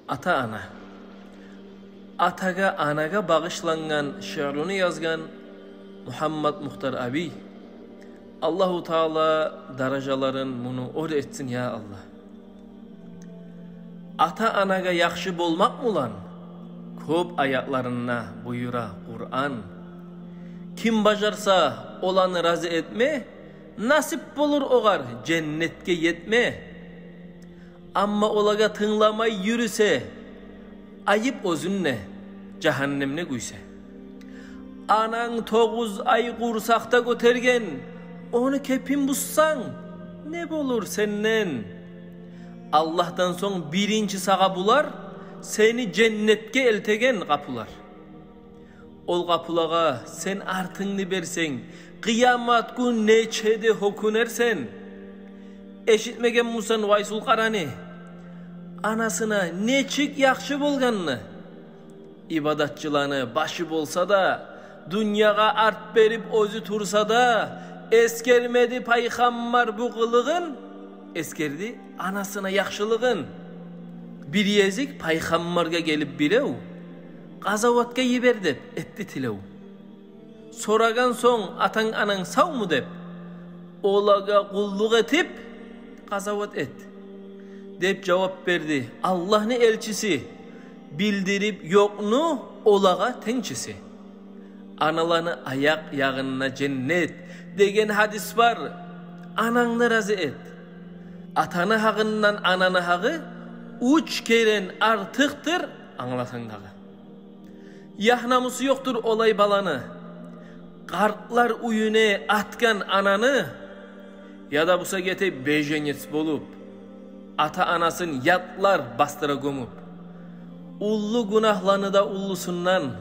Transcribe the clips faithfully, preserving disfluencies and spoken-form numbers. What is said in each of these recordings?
Ата-ана. Атагъа, анагъа багъышлангъан шиърну язгъан Мугьаммад Мухтар абий. Аллагьу Таала даражаларын муну оьр этсин, я Аллагь. Ата-анагъа яхшы болмакъ булан кёп аятларында буюра Къуран. Ким бажарса оланы рази этме, насип болур огъар женнетге етме. Амма олагъа тынгламай юрюсе, айып оьзюнде, жагьаннемде гюйсе. Ананг тогъуз ай къурсакъда гётерген, ону кепин бузсанг, не болур сенден? Аллагьдан сонг биринчи сагъа булар, сени женнетге элтеген къапулар. Ол къапулагъа сен артынгны берсенг, къыямат гюн нече де гьёкюнерсен. Эшитмеген бусанг Вайсул Къараны анасына нечик яхшы болгъанны. Ибадатчыланы башы болса да, дюньягъа арт берип оьзю турса да, эсгермеди пайхаммар бу къылыгъын, эсгерди анасына яхшылыгъын. Бир гезик пайхаммаргъа гелип бирев, къазаватгъа йибер деп этди тилев. Сорагъан сонг, атанг-ананг савму деп, олагъа къуллукъ этип, къазават эт деп жавап берди Аллагьны элчиси, билдирип ёкъну олагъа тенгчиси. Аналаны аякъ ягъында женнет деген гьадис бар. Анангны рази эт. Атаны гьакъындан ананы гьакъы уьч керен артыкъдыр, англасанг дагъы. Ягь-намусу ёкъдур олай баланы, къартлар уьюне атгъан ананы, яда буса гетип беженец болуп, ата-анасын ятлар басдыра гёмюп. Уллу гюнагьланы да уллусундан,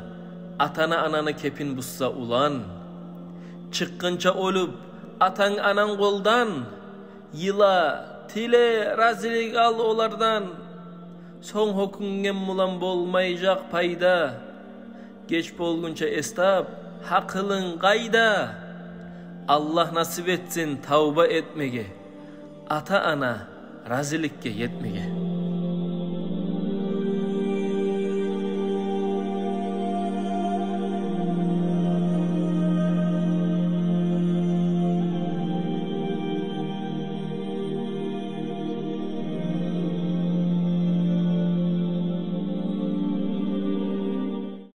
атаны-ананы кепин бузса улан. Чыкъгъынча оьлюп атанг-ананг къолдан, йыла, тиле, разилик ал олардан. Сонг гьёкюнген булан болмажакъ пайда. Геч болгъунча эс тап, гьакъылынг къайда? Аллагь насип этсин тавба этмеге, ата-ана разиликге етмеге.